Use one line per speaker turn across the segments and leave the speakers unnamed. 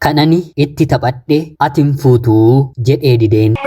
Kan ani itti taphadhe ati hin fuutuu jedhee dideen.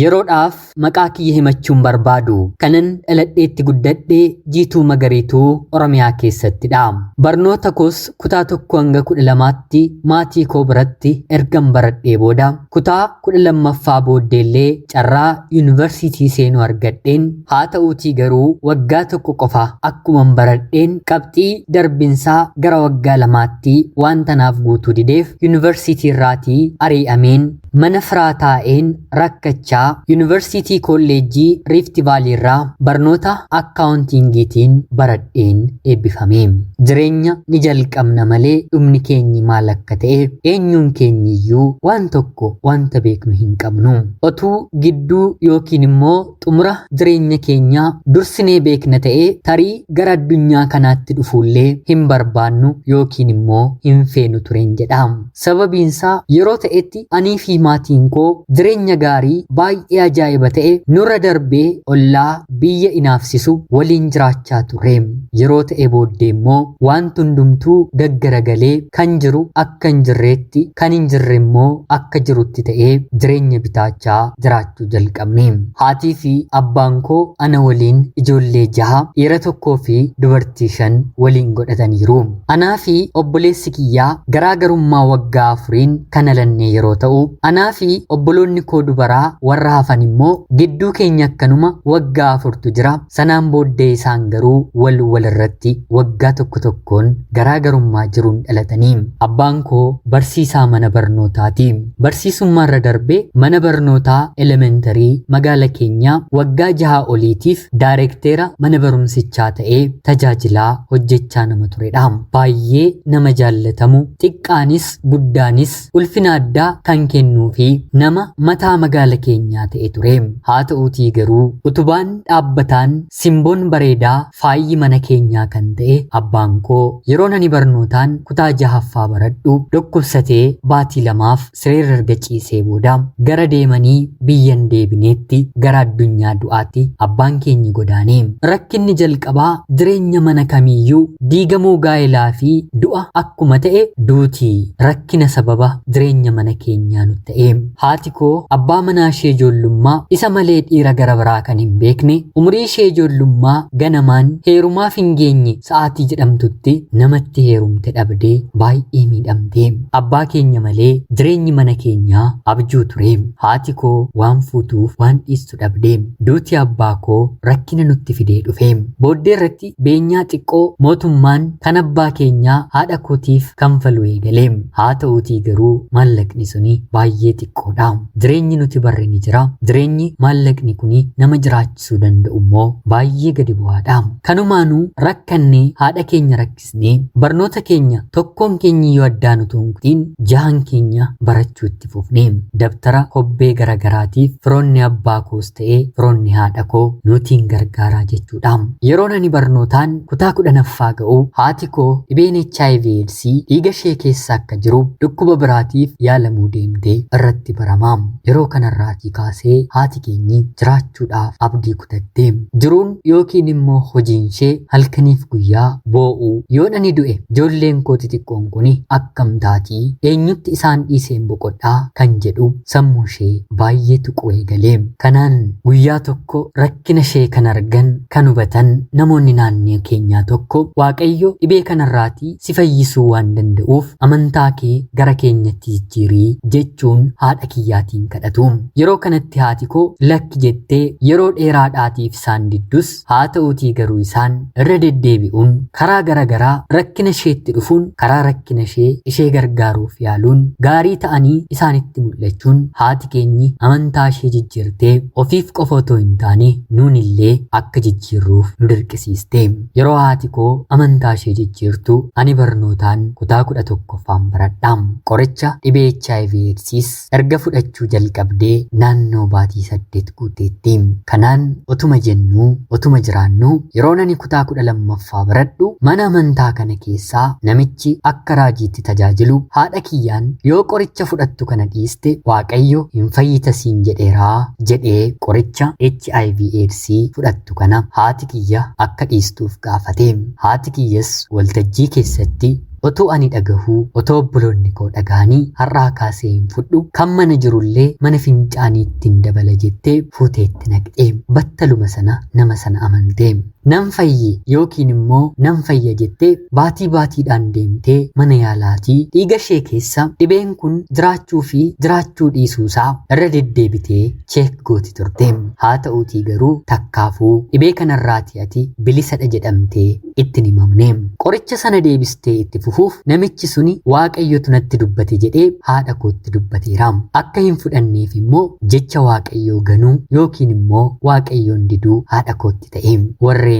Yeroodhaaf maqaa kiyya himachuun barbaadu. Kanan dhaladheetti guddadhe Jiituu Magariituu Oromiyaa keessattidha. Barnoota koos kutaa 1 hanga 12tti maatii koo biratti ergan baradhee booda kutaa 12ffaa booddeellee carraa yuunivarsiitii seenuu argadheen haa ta'uutii garuu waggaa tokko qofa akkuman baradheen qabxii darbinsaa gara waggaa lamaatti waan tanaaf guutuu dideef yuunivarsiitii irraatii ari'ameen mana firaa taa'een rakkachaa Yuunivarsiitii Kolleejjii Riifti Vaalii irraa barnoota akkaawuntiingiitiin baradheen eebbifame. Jireenya ni jalqabna malee dhumni keenyi maal akka ta'e eenyuun keenyiyyuu waan tokko wanta beeknu hin qabnu. Otuu gidduu yookiin immoo xumura jireenya keenyaa dursinee beekna ta'ee tarii gara addunyaa kanaatti dhufuullee hin barbaannu yookiin immoo hin feenu tureen jedha. Sababiinsaa yeroo ta'etti anii fi maatiin koo jireenya gaarii baay'ee ajaa'iba ta'e nurra darbee ollaa biyya inaafsisu waliin jiraachaa turre. Yeroo ta'e booddee immoo wanti hundumtuu gaggaragalee kan jiru akka hin jirreetti kan hin jirre immoo akka jirutti ta'ee jireenya bitaachaa jiraachuu jalqabne. Haatii fi abbaan koo ana waliin ijoollee jaha dhiira tokkoo fi dubartii shan waliin godhataniiru. Anaa fi obboleessi kiyyaa garaagarummaa waggaa afuriin kan dhalannee yeroo ta'u, anaa fi obboloonni koo dubaraa warra hafan immoo gidduu keenya akkanuma waggaa afurtu jira. Sanaan booddee isaan garuu wal walirratti waggaa tokko tokkoon garaagarummaa jiruun dhalatanii. Abbaan koo barsiisaa mana barnootaati. Barsiisummaarra darbee mana barnootaa elementarii magaala keenyaa waggaa jaha oliitiif daarekteera mana barumsichaa ta'ee tajaajilaa hojjechaa nama turedha. Baay'ee nama jaallatamu, xiqqaanis guddaanis ulfina addaa kan kennuu fi nama mataa magaala keenyaa ta'e ture. Haa ta'uutii garuu utubaan dhaabbataan simboon bareedaa faayyi mana keenyaa kan ta'e abbaan koo yeroo ani barnootaan kutaa jahaffaa baradhu dhukkubsatee baatii lamaaf sireerra erga ciisee booda gara deemanii biyyan deebineetti gara addunyaa du'aatti abbaan keenya godaane. Rakkinni jalqabaa jireenya mana kamiiyyuu diigamuu gaa'elaa fi du'a akkuma ta'e duutii rakkina sababa jireenya mana keenyaa nu ta'e. Haati koo abbaa manaa ishee ijoollummaa isa malee dhiira gara biraa kan hin beekne umurii ishee ijoollummaa ganamaan heerumaaf hin geenye sa'aatii jedhamtutti namatti heerumte dhabdee baay'ee miidhamte. Abbaa keenya malee jireenyi mana keenyaa abjuu ture. Haati koo waan fuutuuf waan dhiistu dhabde. Duuti abbaa koo rakkina nutti fidee dhufe. Booddee irratti beenyaa xiqqoo mootummaan kan abbaa keenyaa haadha kootiif kanfalu eegale. Haa ta'uutii garuu maallaqni suni baay'ee xiqqoodha. Jireenyi nuti barre ni jira. Jireenyi maallaqni kuni nama jiraachisuu danda'u immoo baay'ee gadi bu'aadha. Kanumaanuu rakkannee haadha keenya rakkisnee barnoota keenya tokkoon keenya yoo addaan utuu hin kutiin jahan keenya barachuu itti fufne. Dabtara kobbee garagaraatiif firoonni abbaa koos ta'ee firoonni haadha koo nutiin gargaaraa jechuudha. Yeroon ani barnootaan kutaa kudhanaffaa ga'u haati koo dhibeen HIV AIDS dhiiga ishee keessa akka jiru dhukkuba biraatiif yaalamuu deemtee irratti barama. Yeroo kanarraatii kaasee haati keenyi jiraachuudhaaf abdii kutatte. Jiruun yookiin immoo hojiin ishee halkaniif guyyaa boo'uu yoon ani du'e ijoolleen koo xixiqqoon kun akkam taatii eenyutti isaan dhiiseen boqodhaa kan jedhu sammuu ishee baay'ee tuquu eegale. Kanaan guyyaa tokko rakkina ishee kan argan kan hubatan namoonni naannoo keenyaa tokko Waaqayyo dhibee kanarraatii si fayyisuu waan danda'uuf amantaa kee gara keenyatti jijjiirii jechuun haadha kiyyaatiin kadhatu. Yeroo kanatti haati koo lakki jettee yeroo dheeraadhaatiif isaan diddus haa ta'uutii garuu isaan irra deddeebi'uun karaa garagaraa rakkina isheetti dhufuun karaa rakkina ishee ishee gargaaruuf yaaluun gaarii ta'anii isaanitti mul'achuun haati keenyi amantaa ishee jijjiirtee ofiif qofa otoo hin taane nuun illee akka jijjiirruuf nu dirqisiiste. Yeroo haati koo amantaa ishee jijjiirtu ani barnootaan kutaa 11ffaan baradha. Qoricha dhibee HIV AIDSis AIDS erga fudhachuu jalqabdee naannoo baatii 8 guuteetti. Kanaan otuma jennuu otuma jiraannuu yeroo ani kutaa 12ffaa baradhu mana amantaa kana keessaa namichi akka raajiitti tajaajilu haadha kiyyaan yoo qoricha fudhattu kana dhiiste Waaqayyo hin fayyita siin jedheeraa jedhee qoricha HIV AIDS fudhattu kana haati kiyya akka dhiistuuf gaafate. Haati kiyyas waltajjii keessatti otoo ani dhagahuu otoo obboloonni koo dhagahanii har'aa kaasee hin fudhu kan mana jirullee mana fincaaniitti hin dabala jettee fuuteetti naqxe. Battaluma sana nama sana amante. Nan fayye yookiin immoo nan fayya jettee baatii baatiidhaan deemtee mana yaalaatii dhiiga ishee keessa dhibeen kun jiraachuu fi jiraachuu dhiisuusaa irra deddeebitee cheek gooti turte. Haa ta'uutii garuu takkaafuu dhibee kanarraatii ati bilisadha jedhamtee itti hin himamne. Qoricha sana deebistee itti fufuuf namichi suni Waaqayyotu natti dubbate jedhee haadha kootti dubbateera. Akka hin fudhanneef immoo jecha Waaqayyoo ganuu yookiin immoo Waaqayyoon diduu haadha kootti ta'e. Warreen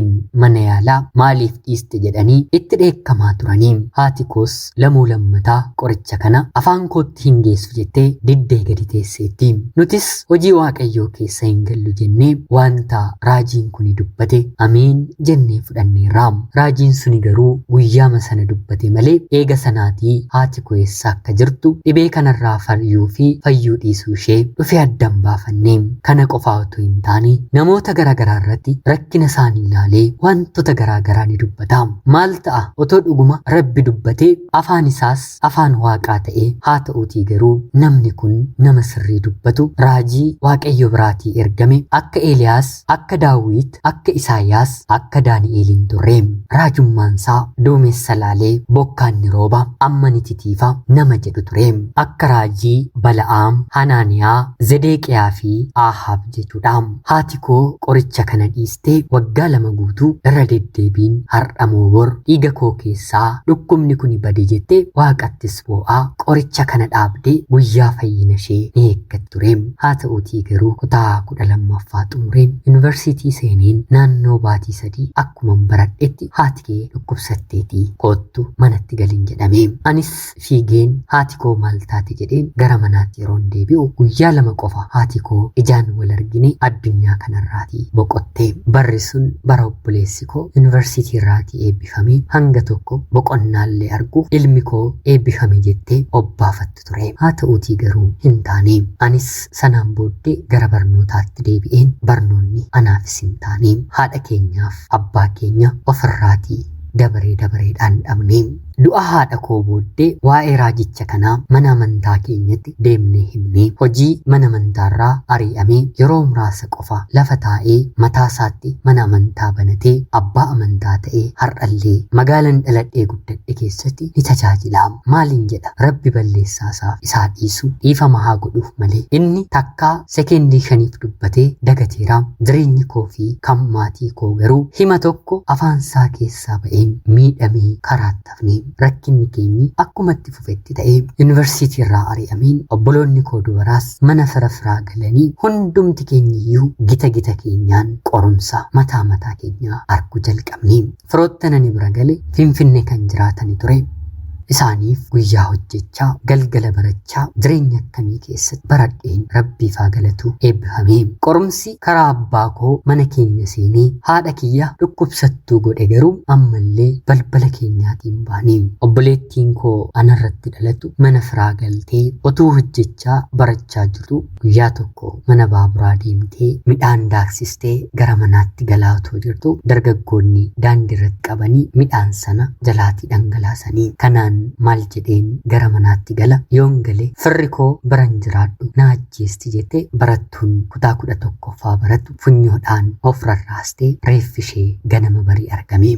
mana yaalaa maaliif dhiiste jedhanii itti dheekkamaa turanii. Haati koos lamuu lammataa qoricha kana afaan kootti hin geessu jettee diddee gadi teesseetti. Nutis hojii Waaqayyoo keessa hin gallu jennee wanta raajiin kuni dubbate ameen jennee fudhanneerra. Raajiin suni garuu guyyaama sana dubbate malee eega sanaatii haati koo eessa akka jirtu dhibee kanarraa fayyuu fi fayyuu dhiisuu ishee dhufee addan baafanne. Kana qofaa otoo hin taane namoota garaagaraa irratti rakkina isaanii ilaalee wantoota garaagaraa ni dubbata. Maal ta'a otoo dhuguma Rabbi dubbatee afaan isaas afaan Waaqaa ta'e haa ta'uutii garuu namni kun nama sirrii dubbatu raajii Waaqayyo biraatii ergame akka Eeliyaas, akka Daawit, akka Isaayyaas, akka Daani'eel hin turre. Raajummaansaa duumessa laalee bokkaan ni rooba amma ni titiifa nama jedhu ture. Akka raajii Bala'aam, Hanaaniyaa, Zedeeqiyaa fi Ahaab jechuudha. Haati koo qoricha kana dhiistee waggaa 2 guutuu irra deddeebiin har'a moo bor dhiiga koo keessaa dhukkubni kuni bade jettee Waaqattis boo'aa qoricha kana dhaabdee guyyaa fayyina ishee ni eeggatti ture. Haa ta'uutii garuu kutaa 12ffaa xumureen yuunivarsiitii seeneen naannoo baatii 3 akkuman baradhetti haati kee dhukkubsatteetii koottu manatti galin jedhame. Anis fiigeen haati koo maal taate jedheen gara manaatti yeroon deebi'u guyyaa 2 qofa haati koo ijaan wal argine addunyaa kanarraatii boqotte. Barri sun bara obboleessi koo yuunivarsiitii irraatii eebbifamee hanga tokko boqonnaallee arguuf ilmi koo eebbifame jettee obbaafattu ture. Haa ta'uutii garuu hin taane. Anis sanaan booddee gara barnootaatti deebi'een barnoonni anaafis hin taane. Haadha keenyaaf abbaa keenya ofirraatii dabaree dabareedhaan dhabne. Du'a haadha koo booddee waa'ee raajicha kanaa mana amantaa keenyatti deemnee himne. Hojii mana amantaarraa ari'amee yeroo muraasa qofa lafa taa'ee mataa isaatti mana amantaa banatee abbaa amantaa ta'ee har'allee magaalan dhaladhee guddadhe keessatti ni tajaajila. Maaliin jedha Rabbi balleessaasaaf isaa dhiisu dhiifama haa godhuuf malee inni takkaa sekeendii 5f dubbatee dagateera. Jireenyi koo fi kan maatii koo garuu hima tokko afaansaa keessaa ba'een miidhamee karaatti hafne. Rakkinni keenyi akkuma itti fufetti ta'ee yuunivarsiitii irraa ari'ameen obboloonni koo dubaraas mana fira firaa galanii hundumti keenyiyyuu gita gita keenyaan qorumsa mataa mataa keenyaa arguu jalqabne. Firoottan ani bira gale Finfinnee kan jiraatani ture. Isaaniif guyyaa hojjechaa galgala barachaa jireenya akkamii keessatti baradheen Rabbiif haa galatu eebbifame. Qorumsi karaa abbaa koo mana keenya seenee haadha kiyya dhukkubsattuu godhe garuu ammallee balbala keenyaatiin baane. Obboleettiin koo anarratti dhalatu mana firaa galtee otuu hojjechaa barachaa jirtu guyyaa tokko mana baaburaa deemtee midhaan daaksistee gara manaatti galaa otoo jirtu dargaggoonni daandii irratti qabanii midhaan sana jalaatii dhangalaasanii. Kanaan maal jedheen gara manaatti gala yoon gale firri koo biran jiraadhu na ajjeesti jettee barattuun kutaa 11ffaa barattu funyoodhaan of rarraastee reeffi ishee ganama barii argame.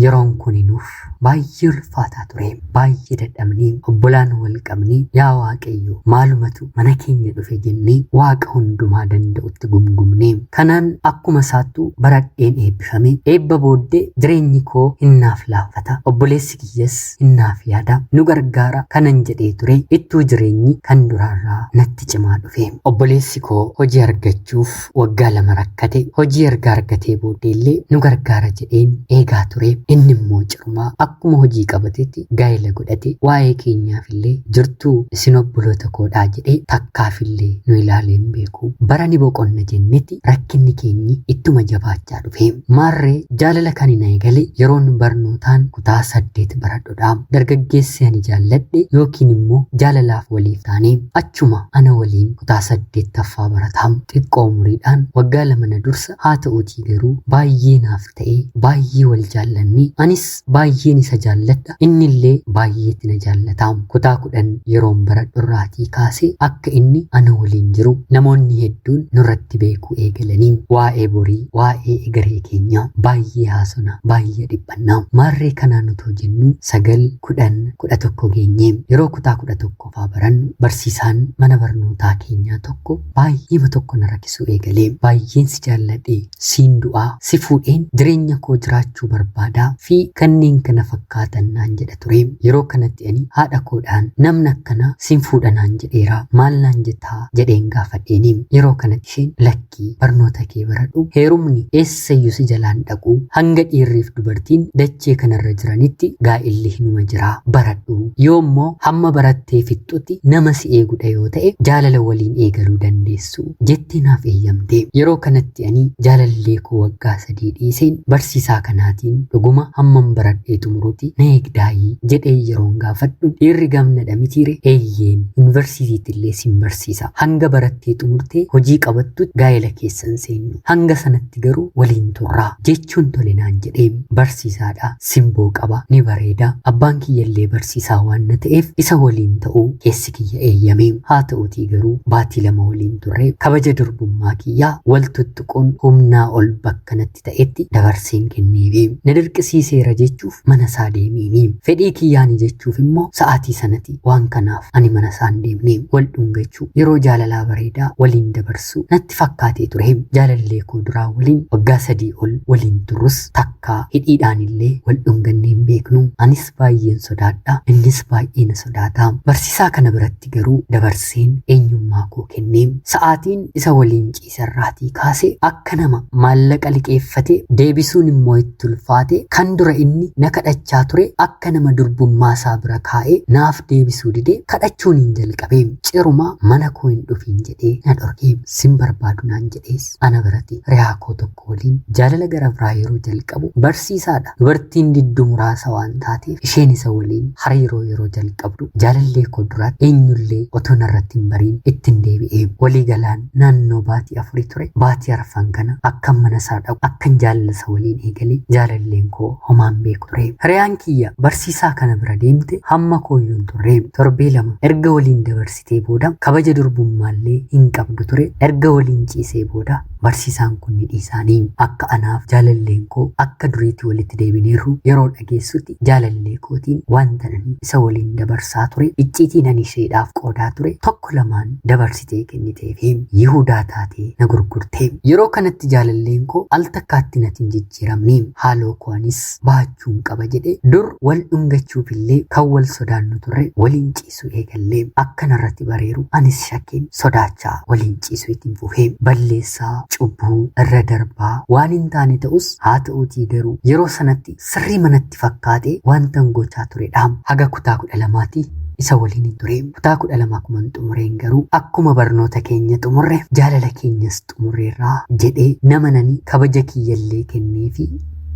Yeroon kun nuuf baay'ee ulfaataa ture. Baay'ee dadhabnee obbolaan wal qabnee yaa Waaqayyo maalumatu mana keenya dhufe jennee Waaqa hundumaa danda'utti gumgumnee. Kanaan akkuma isaattuu baradheen eebbifame. Eebba booddee jireenyi koo hinnaaf laaffata. Obboleessi kiyyas hinnaaf yaada. Nu gargaara kanan jedhee ture ittuu jireenyi kan duraarraa natti cimaa dhufe. Obboleessi koo hojii argachuuf waggaa 2 rakkate. Hojii erga argatee booddee illee nu gargaara jedheen eegaa ture. ture. Inni immoo cirumaa akkuma hojii qabatetti gaa'ela godhate. Waa'ee keenyaafillee jirtuu isin obboloota koodhaa jedhee takkaafillee nu ilaalee hin beeku. Bara ni boqonna jennetti rakkinni keenyi ittuma jabaachaa dhufe. Maarree jaalala kan hin eegale yeroon barnootaan kutaa 8 baradhudha. Dargaggeessi ani jaalladhe yookiin immoo jaalalaaf waliif taane achuma ana waliin kutaa 8ffaa barataa. Xiqqoo umuriidhaan waggaa 2 na dursa, haa ta'uutii garuu baay'ee naaf ta'ee baay'ee wal jaallanne. Anis baay'een isa jaalladha, innillee baay'eetti na jaallata. Kutaa 10 yeroon baradhu irraatii kaasee akka inni ana waliin jiru namoonni hedduun nurratti beekuu eegalanii waa'ee borii, waa'ee egeree keenyaa baay'ee haasona, baay'ee dhiphanna. Maarree kanaan utoo jennu 9, 10, 11 geenye. Yeroo kutaa 11ffaa barannu barsiisaan mana barnootaa keenyaa tokko baay'eema tokko na rakkisuu eegale. Baay'een si jaalladhe, siin du'aa, si fuudheen jireenya koo jiraachuu barbaadaa fi kanneen kana fakkaatan naan jedha ture. Yeroo kanatti ani haadha koodhaan namni akkanaa sin fuudha naan jedheera, maal naan jettaa jedheen gaafadheeni. Yeroo kanatti isheen lakkii, barnoota kee baradhu, heerumni eessayyuu si jalaan dhaqu, hanga dhiirriif dubartiin dachee kanarra jiranitti gaa'illi hinuma jira, baradhu. Yoo immoo hamma barattee fixxutti nama si eegudha yoo ta'e jaalala waliin eegaluu dandeessu jettee naaf eeyyamte. Yeroo kanatti ani jaalallee koo waggaa 3 dhiiseen barsiisaa kanaatiin dhuguma hammam baradhee xumuruuti na eegdaayii jedhee yeroon gaafadhu, dhiirri gamnadha mitiire, eeyyeen yuunivarsiitiitti illee sin barsiisa, hanga barattee xumurtee hojii qabattutti gaa'ela keessan seennu, hanga sanatti garuu waliin turraa jechuun tole naan jedhee. Barsiisaadha, simboo qaba, ni bareeda, abbaan kiyyallee barsiisaa waan na ta'eef isa waliin ta'uu keessi kiyya eeyyame. Haa ta'uutii garuu baatii 2 waliin turre. Kabaja durbummaa kiyyaa wal tuttuquun humnaa ol bakka natti ta'etti dabarseen kenneefi. Na dirqisiiseera jechuuf mana isaa deemeeni. Fedhii kiyyaani jechuuf immoo sa'aatii sanatti waan kanaaf ani mana isaa hin deemne. Wal dhungachuu, yeroo jaalalaa bareedaa waliin dabarsuu natti fakkaatee ture. Jaalallee koo duraa waliin waggaa 3 ol waliin turrus takkaa hidhiidhaan illee wal dhungannee hin beeknu. Anis baay'een sodaadha, innis baay'ee na sodaata. Barsiisaa kana biratti garuu dabarseen eenyummaa koo kennee. Sa'aatiin isa waliin ciiserraatii kaase akka nama maallaqa liqeeffate deebisuun immoo itti ulfaate, kan dura inni na kadhachaa ture akka nama durbummaa isaa bira kaa'ee naaf deebisuu dide kadhachuun hin jalqabe. Ciruma mana koo hin dhufiin jedhee na dhorke. Sin barbaadu naan jedhees ana biratti riyaa koo tokko waliin jaalala gara biraa yeroo jalqabu, barsiisaadha. Dubartiin diddu muraasa waan taateef isheen isa waliin hariiroo yeroo jalqabdu jaalallee koo duraatti eenyullee otoo narratti hin bariin ittiin deebi'e. Walii galaan naannoo baatii 4 ture. Baatii arfan kana akkan mana isaa dhaqu, akkan jaalala isa waliin eegale jaalalleen koo homaan beeku ture. Hiriyaan kiyya barsiisaa kana bira deemte hamma kooyyuu hin turre. Torbee 2 erga waliin dabarsitee booda, kabaja durbummaallee hin qabdu ture, erga waliin ciisee booda barsiisaan kun ni dhiisaanii. Akka anaaf jaalalleen koo akka duriitti walitti deebineerru yeroo dhageessutti jaalallee kootiin wanta ani isa waliin dabarsaa ture, icciitiin ani isheedhaaf qoodaa ture tokko lamaan dabarsitee kenniteefi Yihudaa taatee na gurgurte. Yeroo kanatti jaalalleen koo al takkaatti natti hin jijjiiramne. Haaloo koo anis baachuun qaba jedhe. Dur wal dhungachuuf illee kan wal sodaannu turre waliin ciisuu eegalle. Akka narratti bareeru anis shakkeen sodaachaa waliin ciisuu ittiin fufee. Balleessaa, cubbuu irra darbaa waan hin taane ta'us, haa ta'uutii garuu yeroo sanatti sirrii manatti fakkaatee wantan gochaa turedha. Haga kutaa 12ti isa waliin hin ture. Kutaa 12 akkuma xumureen garuu akkuma barnoota keenya xumurre jaalala keenyas xumurreerraa jedhee nama nani kabaja kiyyallee kenneefi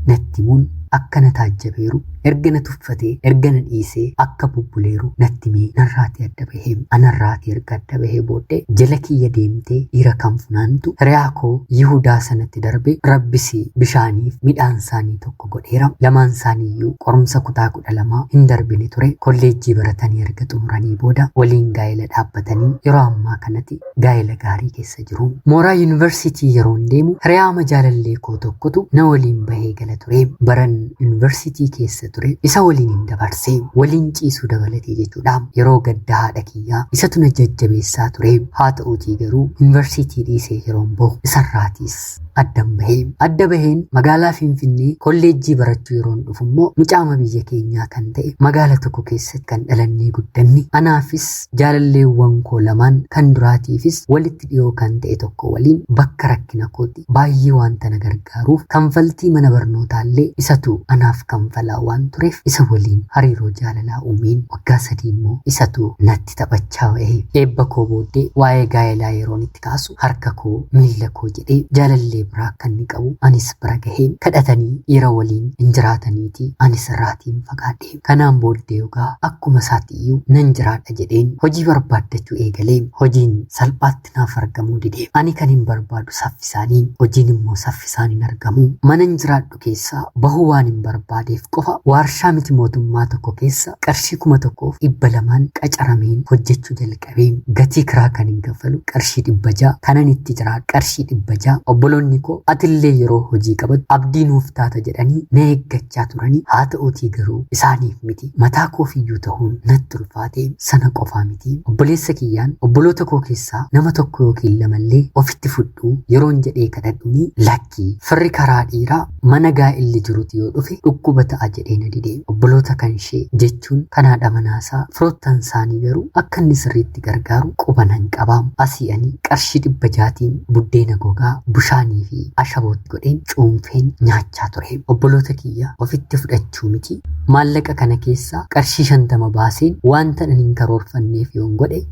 natti himuun akka na taajjabeeru, erga na tuffatee, erga na dhiisee akka bubbuleeru natti himee narraatii adda bahee. Anarraatii erga adda bahee booddee jala kiyya deemtee dhiira kan funaantu hiriyaa koo Yihudaa sanatti darbe. Rabbisi bishaaniif midhaan isaanii tokko godheera. Lamaan isaaniiyyuu qorumsa kutaa 12 hin darbine ture. Kolleejjii baratanii erga xumuranii booda waliin gaa'ela dhaabbatanii yeroo ammaa kanatti gaa'ela gaarii keessa jiru. Mooraa yuunivarsiitii yeroon deemu hiriyaama jaalallee koo tokkotu na waliin bahee gala ture. Baran yuunivarsiitii keessa ture isa waliin hin dabarse, waliin ciisuu dabalatee jechuudha. Yeroo gaddaa haadha kiyyaa isatu na jajjabeessaa ture. Haa ta'uutii garuu yuunivarsiitii dhiisee yeroon bahu isarraatiis Addan bahee. Adda baheen magaalaa Finfinnee kolleejjii barachuu yeroon dhufu immoo mucaama biyya keenyaa kan ta'e magaala tokko keessatti kan dhalannee guddanne anaafis jaalalleewwan koo lamaan kan duraatiifis walitti dhiyoo kan ta'e tokko waliin bakka rakkina kootti baay'ee wanta na gargaaruuf kanfaltii mana barnootaallee isatu anaaf kanfalaa waan tureef isa waliin hariiroo jaalalaa uumeen waggaa 3 immoo isatu natti taphachaa ba'e. Eebba koo booddee waa'ee gaa'elaa yeroon itti kaasu harka koo miilla koo jedhee jaalallee biraa akka inni qabu anis bira gaheen kadhatanii dhiira waliin hin jiraataniitii anis irraatiin fagaadhe. Kanaan booddee yogaa akkuma isaatti iyyuu nan jiraadha jedheen hojii barbaaddachuu eegalee hojiin salphaatti naaf argamuu dide. Ani kan hin barbaadu saffisaanii, hojiin immoo saffisaan hin argamu. Manan jiraadhu keessaa bahuu waan hin barbaadeef qofa waarshaa miti mootummaa tokko keessa qarshii 1200 qacarameen hojjechuu jalqabee gatii kiraa kan hin kaffalu qarshii 600 kanan itti jiraadhu qarshii 600. Obboloonni koo atillee yeroo hojii qabattu abdii nuuf taata jedhanii na eeggachaa turanii, haa ta'uutii garuu isaaniif miti mataa koofiyyuu ta'uun natti ulfaate. Sana qofaa miti, obboleessa kiyyaan obboloota koo keessaa nama tokko yookiin lamallee ofitti fudhuu yeroon jedhee kadhadhuuni lakkii firri karaa dhiiraa mana gaa'elli jirutti yoo dhufe dhukkuba ta'a jedhee na dide. Obboloota kan ishee jechuun kan haadha manaasaa firoottan isaanii garuu akka inni sirriitti gargaaru quba nan qaba. Asii ani qarshii 600 buddeena gogaa bishaanii fi ashabootti godheen cuunfeen nyaachaa ture. Obboloota kiyya ofitti fudhachuu miti maallaqa kana keessaa qarshii 50 baaseen wanta ani hin karoorfanneef yoon godhe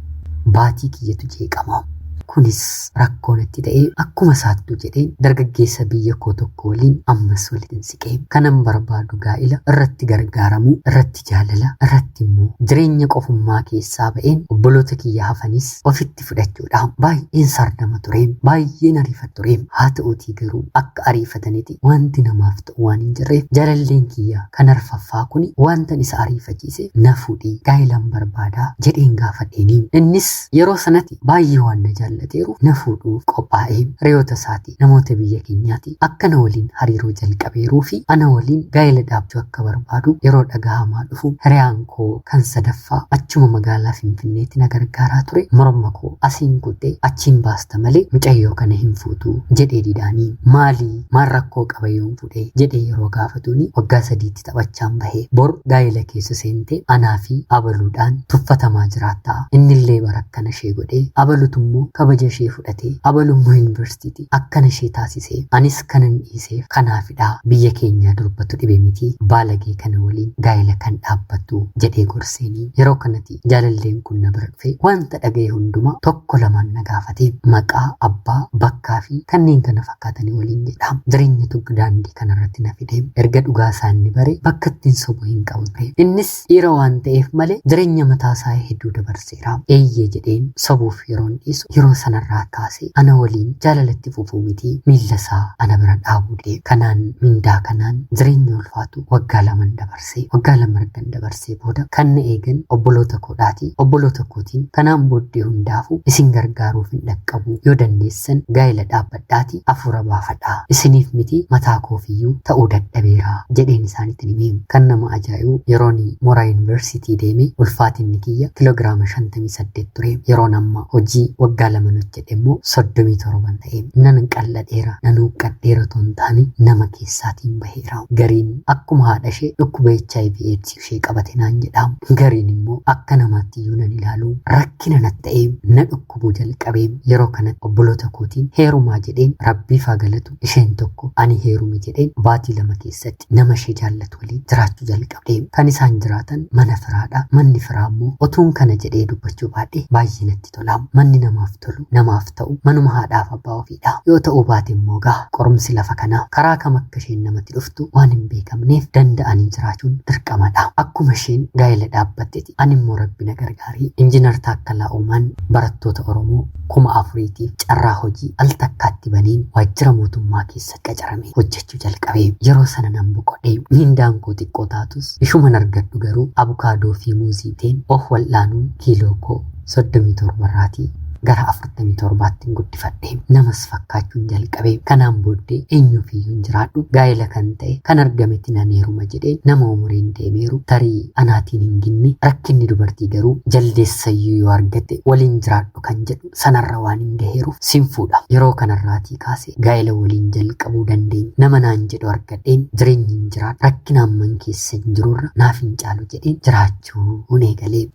baatii kiyyatu jeeqama. Kunis rakkoo natti ta'ee akkuma isaattuu jedheen dargaggeessa biyya koo tokko waliin ammas walitti siqee kanan barbaadu gaa'ila irratti gargaaramuu, irratti jaalala, irratti immoo jireenya qofummaa keessaa ba'een obboloota kiyya hafanis ofitti fudhachuudha. Baay'een sardama ture, baay'een ariifata ture. Haa ta'uutii garuu akka ariifatanitti wanti namaaf ta'u waan hin jirreef jaalalleen kiyya kan arfaffaa kuni wanta isa ariifachiise na fuudhii gaa'ilan barbaadaa jedheen gaafadheeni. Innis yeroo sanatti baay'ee waan na jaallateeru na fuudhuuf qophaa'ee hiriyoota isaatii namoota biyya keenyaati akka na waliin hariiroo jalqabeeruu fi ana waliin gaa'ela dhaabbachuu akka barbaadu yeroo dhagahamaa dhufu hiriyaan koo kan sadaffaa achuma magaalaa Finfinneetti na gargaaraa ture morma koo asiin kuttee achiin baasta malee mucayyoo kana hin fuutu jedhee didaanii. Maalii maal rakkoo qaba yoon fuudhee jedhee yeroo gaafatuuni waggaa 3tti taphachaan bahee bor gaa'ela keessa seentee anaa fi abaluudhaan tuffatamaa jiraattaa, innillee bara akkana ishee godhee abalutu immoo kabaja ishee fudhatee abalummoo yuunivarsiitiitti akkana ishee taasisee anis kanan dhiiseef kanaafidha, biyya keenyaa durbatu dhibe miti baalagee kana waliin gaa'ela kan dhaabbattu jedhee gorseenii. Yeroo kanatti jaalalleen kun na bira dhufe wanta dhaga'e hundumaa tokko lamaan na gaafate, maqaa abbaa bakkaa fi kanneen kana fakkaatanii waliin jedha. Jireenyatu daandii kanarratti na fide. Erga dhugaa isaa inni bare bakka ittiin sobu hin qabu ture. Innis dhiira waan ta'eef malee jireenya mataa isaa hedduu dabarseera. Eeyyee jedheen sobuuf yeroon dhiisu yeroo sanarraa kaasee ana waliin jaalalatti fufuu miti miilla isaa ana bira dhaabuu dide. Kanaan mindaa kanaan jireenya ulfaatu waggaa 2 dabarsee, waggaa 2 ergan dabarsee booda kan na eegan obboloota koodhaati. Obboloota kootiin kanaan booddee hundaafuu isin gargaaruuf hin dhaqqabu, yoo dandeessan gaa'ela dhaabbadhaati hafuura baafadhaa, isiniif miti mataa koofiyyuu ta'uu dadhabeera jedheen isaanitti hime. Kan nama ajaa'ibu yeroon mooraa yuunivarsiitii deeme ulfaatinni kiyya kiloogiraama 58 ture. Yeroon amma hojii waggaa 2 hojjedhe immoo 37 ta'e. Nan qal'adheera, nan huqqadheera otoo hin taane nama keessaatiin baheera. Gariin akkuma haadha ishee dhukkuba HIV AIDS ishee qabate naan jedha. Gariin immoo akka namaatti iyyuu nan ilaalu. Rakkina natti ta'e, na dhukkubuu jalqabe. Yeroo kanatti obboloota kootiin heerumaa jedheen rabbiif haa galatu isheen tokko ani heerume jedheen baatii 2 keessatti nama ishee jaallatu waliin jiraachuu jalqabde. Kan isaan jiraatan mana firaadha. Manni firaa immoo otuun kana jedhee dubbachuu baadhee baay'ee natti tola. Manni namaaf tolu namaaf ta'u manuma haadhaaf abbaa ofiidha. Yoo ta'uu baate immoo gaa qorumsi lafa kanaa karaa kam akka isheen namatti dhuftu waan hin beekamneef danda'anii jiraachuun dirqamadha. Akkuma isheen gaa'ela dhaabbatteeti ani immoo rabbi na gargaaree Injiinar Taakkalaa Uumaan barattoota Oromoo 4000tiif carraa hojii al takkaatti baneen waajjira mootummaa keessa qacaramee hojjechuu jalqabe. Yeroo sana nan boqodhe. Miindaan koo xiqqoo taatus ishuman argadhu garuu abukaadoo fi muuzii biteen of wal'aanuun kiiloo koo 37 irraatii gara 47tti guddifadhe. Namas fakkaachuun jalqabe. Kanaan booddee eenyuufiyyuu hin jiraadhu. Gaa'ela kan ta'e kan argametti nan heeruma jedhee nama umuriin deemeeru tarii anaatiin hin ginne rakkinni dubartii garuu jaldeessayyuu yoo argatte waliin jiraadhu kan jedhu sanarra waan hin gaheeruuf sin fuudha. Yeroo kanarraatii kaase gaa'ela waliin jalqabuu dandeenya. Nama naan jedhu argadheen jireenyi hin jiraadhu. Rakkina amman keessa hin jirurra naaf hin caalu jedheen jiraachuu eegalee.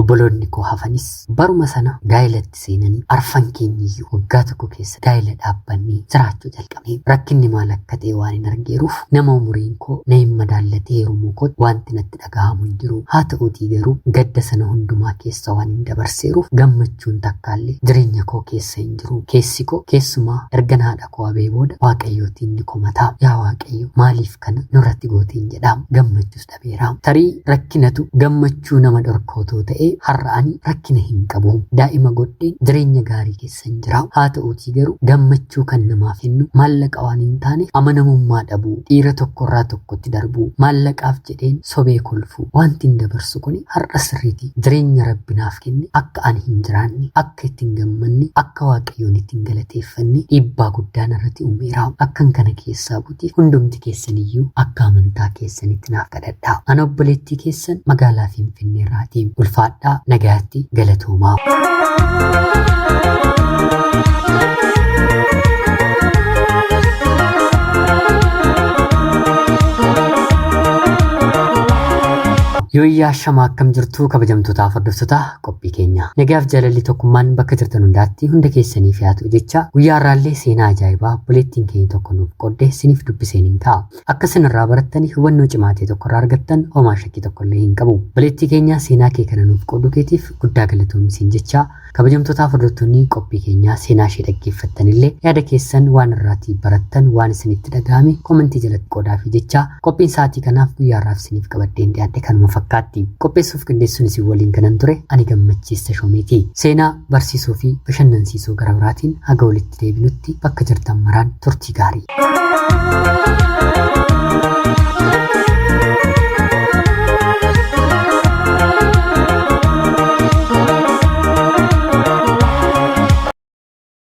Obboloonni koo hafanis baruma sana gaa'elatti seenanii arfan keenyiyyuu waggaa tokko keessa gaa'ela dhaabbannee jiraachuu jalqabne. Rakkinni maal akka ta'e waan hin argeeruuf nama umuriin koo na hin madaallatee heerumuu kootti wanti natti dhaga'amu hin jiru. Haa ta'uutii garuu gadda sana hundumaa keessa waan hin dabarseeruuf gammachuun takkaallee jireenya koo keessa hin jiru. Keessi koo keessumaa erga haadha koo abee booda Waaqayyootiin ni komataa. Yaa Waaqayyo maaliif kana nurratti gooteen jedhaa gammachuus dhabeera. Tarii rakkinatu gammachuu nama dhorkootoo ta'e har'a ani rakkina hin qabu. Daa'ima godheen jireenya gaarii keessa hin jira. Haa ta'uutii garuu gammachuu kan namaaf kennu maallaqa waan hin taane amanamummaa dhabuu, dhiira tokkorraa tokkotti darbuu, maallaqaaf jedheen sobee kolfuu wanti hin dabarsu kuni har'a sirriiti. Jireenya rabbi naaf kenne akka ani hin jiraanne, akka ittiin gammanne, akka waaqayyoon ittiin galateeffanne dhiibbaa guddaa narratti uumeera. Akkan kana keessaa butiif hundumti keessaniyyuu akka amantaa keessanitti naaf kadhadhaa. Ana obboleettii keessan magaalaa Finfinneerraatii. Ulfaadhaa nagaatti galatoomaa. Yooyyaa shamaa akkam jirtu kabajamtootaaf hordoftoota qophii keenya. Nagaaf jaalalli tokkummaan bakka jirtan hundaatti hunda keessaniif haa ta'u jecha guyyaa har'aallee seenaa ajaa'ibaa obboleettiin keenya tokko nuuf qoodde isiniif dubbiseen hin ka'a. Akka isin irraa barattanii hubannoo cimaa ta'e tokko irraa argattan homaa shakkii tokko illee hin qabu. Obboleettii keenya seenaa kee kana nuuf qooduu keetiif guddaa galatoomi jecha kabajamtootaaf hordoftoonni qophii keenyaa seenaa ishee dhaggeeffattan illee yaada keessan waan irraatii barattan waan isinitti dhaga'ame koomentii jalatti qoodaafi jecha qophiin sa'aatii kanaaf guyyaa har'aaf isiniif qabadheen dhiyaadhe kanuma fakkaatti. Qopheessuuf qindeessuun isin waliin kanan ture ani Gammachiis Tashoomeeti. Seenaa barsiisuu fi bashannansiisuu gara biraatiin haga walitti deebinutti bakka jirtan maraan turtii gaarii.